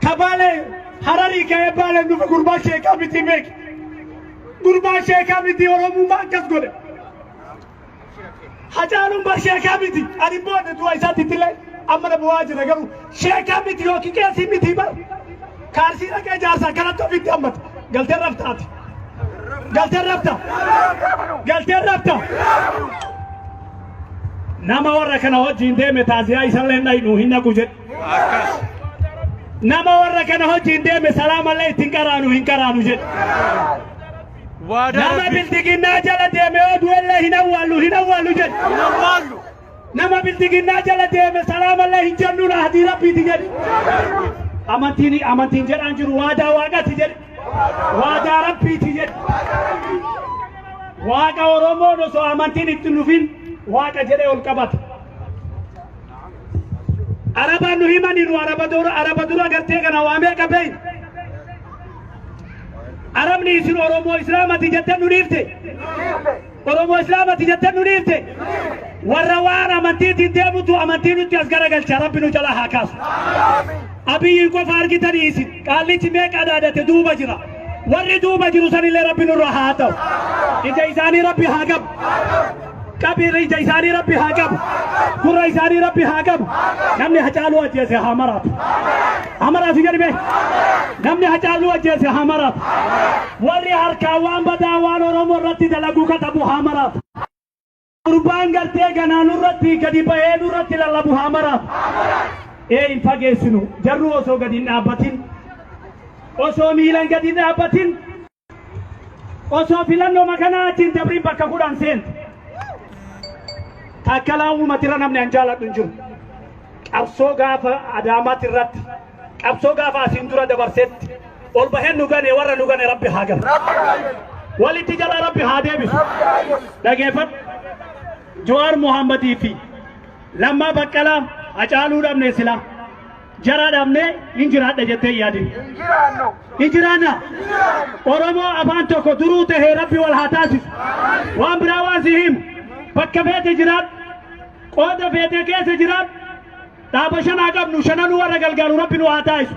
Ka Baalee Hararii ka'ee Baaleen dhufe gurbaa sheekaa miti beeki. Gurbaa sheekaa miti, Oromummaa akkas godhe. Hacaaluun bar sheekaa miti. Ani immoo du'a isaatti illee amma na bu'aa jira, garuu sheekaa miti yookiin qeesii miti bar. Kaarsii dhaqee jaarsa akkanatti ofitti hammata. Galtee raftaati. Galtee rafta. Galtee rafta. Nama warra kana wajjin deeme taaziyaa isallee hin dhaynu, hin dhaqu jedhe. Nama warra kana wajjin deeme salaamallee ittiin qaraanu, hin qaraanu jedhe. Waadaa Nama Rabbi. Bildiginnaa jala deeme yoo du'ellee hin awwaallu, hin awwaallu jedhe. Hin awwaallu. Nama Bildiginnaa jala deeme salaamallee hin jennuun ahdii Rabbiiti jedhe. Amantiin amantiin jedhaan jiru, waadaa Waaqati jedhe. Waadaa Rabbiiti jedhe. Waaqa Oromoon osoo amantiin itti dhufin Waaqa jedhee ol qabata. Arabaan nu himanii, nu araba dura gartee kana waa meeqa beeyna. Arabni isin Oromoo Islaamati jettee nu dhiifte. Oromoo Islaamati jettee nu dhiifte. Warra waan amantiitiin deemutu amantii nutti as garagalcha, Rabbi nu jalaa haa kaasu. Abiyyiin qofa argitanii isin, qaallichi meeqa dhaadate duuba jira. Warri duuba jiru sanillee Rabbi nurra haa ta'u. Ija isaanii Rabbi haa qabu. Qabi, ija isaanii Rabbi haa qabu. Gurra isaanii Rabbi haa qabu. Namni Hacaaluu ajjeese haa maraatu. Haa maraatu jedhi mee. Namni Hacaaluu ajjeese haa maraatu. Warri harkaan waan badaa waan Oromoo irratti dalaguu katabu haa maraatu. Gurbaan gartee ganaa nurratti gadi bahee nurratti lallabu haa maraatu. Ee, hin fageessinu. Jarru osoo gadi hin dhaabbatin. Osoo miilan gadi hin dhaabbatin. Osoo filannoo makanaa achiin dabriin bakka 10 seente. Taakkalaa uummatira namni an jaaladhu hin jiru. Qabsoo gaafa Adaamaatti irratti, qabsoo gaafa asiin dura dabarsetti ol baheen nu gane, warra nu gane Rabbi haa ganu. Walitti jala Rabbi haa deebisu. Dhageeffadhu. Jawaar Muhammadii fi Lammaa Baqqalaa, Hacaaluu dhabne silaa. Jara dhabne hin jiraadha jettee hin yaadin. Hin jiraanna. Oromoo afaan tokko duruu tahee Rabbi wal haa taasisu. Waan biraa waan si himu. Bakka feete jiraadhu. Qooda feete keessa jiraadhu. Dhaaba shanaa qabnu, shananuu warra galgaalu Rabbi nu haa taasisu.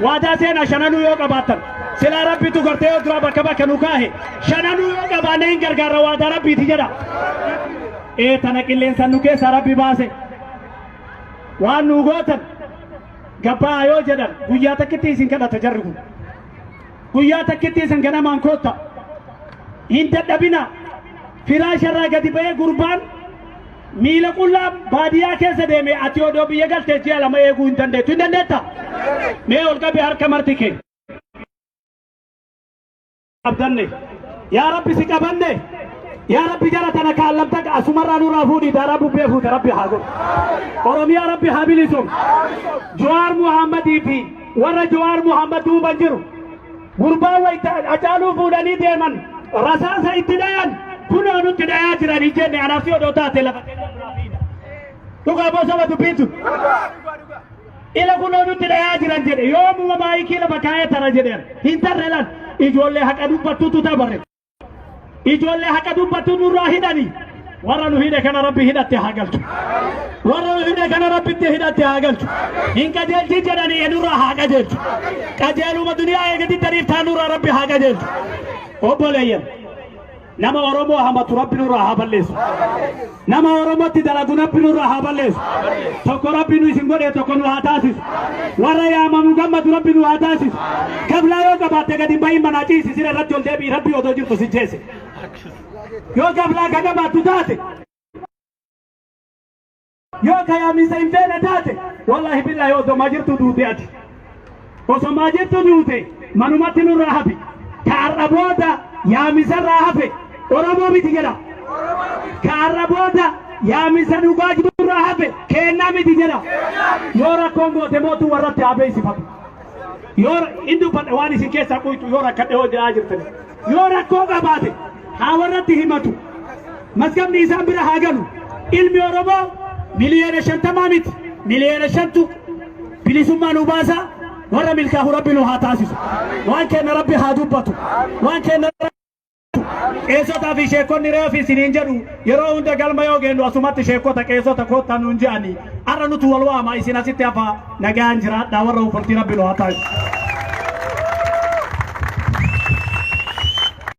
Waadaa seenaa, shananuu yoo qabaattan. Silaa Rabbitu gartee yoo duraa bakka bakka nu kaahe. Shananuu yoo qabaanne hin gargaarra, waadaa Rabbiiti jedha. Ee, tana qilleensan nu keessaa Rabbi baase. Waan nu gootan gabbaa yoo jedhan, guyyaa takkitti isin kadhata jarri kun. Guyyaa takkitti isin ganamaan kootta. Hin dadhabina. Firaasharraa gadi ba'ee gurbaan miila qullaa baadiyyaa keessa deeme, ati odoo biyya galtee ji'a 2 eeguu hin dandeettu. Hin dandeetta? Mee ol qabi harka marti kee. Abdanne. Yaa Rabbi, si qabanne. Yaa Rabbi, jara tana kaallamta asumarraa nurraa fuudhii daaraa bubbee fuute Rabbi haa godhu. Oromiyaa Rabbi haa bilisoom. Jawaar Muhammadii fi warra Jawaar Muhammad duuban jiru. Gurbaan wayita Hacaaluu fuudhanii deeman rasaasa itti dhayan, kunoo nutti dhayaa jiran hin jenne. Anaaf si odoo taate lafa keenya biraa fiina. Dhugaa boo saba dubbiitu. Ila kunoo nutti dhayaa jiran jedhe, yoomuma maayikii lafa kaa'ee tara jedheen hin tarre lan, ijoollee haqa dubbattutu tabarre. Ijoollee haqa dubbattu nurraa hidhani. Warra nu hidhe kana Rabbi hidhatte haa galchu. Warra nu hidhe kana Rabbitti hidhatte haa galchu. Hin qajeelchin jedhanii, nurraa haa qajeelchu. Qajeeluma duniyaa eegati tariif taa nurraa Rabbi haa qajeelchu. Obboleeyyan, nama Oromoo hamatu Rabbi nurraa haa balleessu. Nama Oromootti dalagu Rabbi nurraa haa balleessu. Tokko Rabbi nu isin godhe, tokko nu haa taasisu. Warra yaamamu gammadu Rabbi nu haa taasisu. Gablaa yoo qabaatte gadi hin bahin, manaa ciisi, sira irratti ol deebi'i, Rabbi odoo jirtu si jeese. Yoo gablaa ka qabaattu taate, yoo ka yaamisa hin feene taate, wallaahi billaahi, osoo maa jirtu duute ati. Osoo maa jirtu duute, manumatti nurraa hafi. Ka har'a booda yaamisarraa hafe Oromoo miti jedha. Ka har'a booda yaamisa dhugaa jirurraa hafe keennaa miti jedha. Yoo rakkoon goote mootuu warratti haa beeksifatu. Yoo hin dubbadha waan isin keessaa quytu, yoo rakkadhe hoo jedhaa jirtani. Yoo rakkoo qabaate haa warratti himatu. Maskabni isaan bira haa galu. Ilmi Oromoo miliyoona 50 miti. Miliyoona 5tu bilisummaa nu baasa. Warra milkaahu Rabbi nu haa taasisu. Waan kenna Rabbi haa dubbatu. Waan kenna Qeessotaa fi sheekonni reefi isiniin jedhu yeroo hunda galma yoo geennu asumatti sheekota qeessota koottaa nuun je'ani. Arra nutu wal waama, isin asitti hafaa, nagaan jiraadhaa. Warra ufurtii Rabbi nu haa taasisu.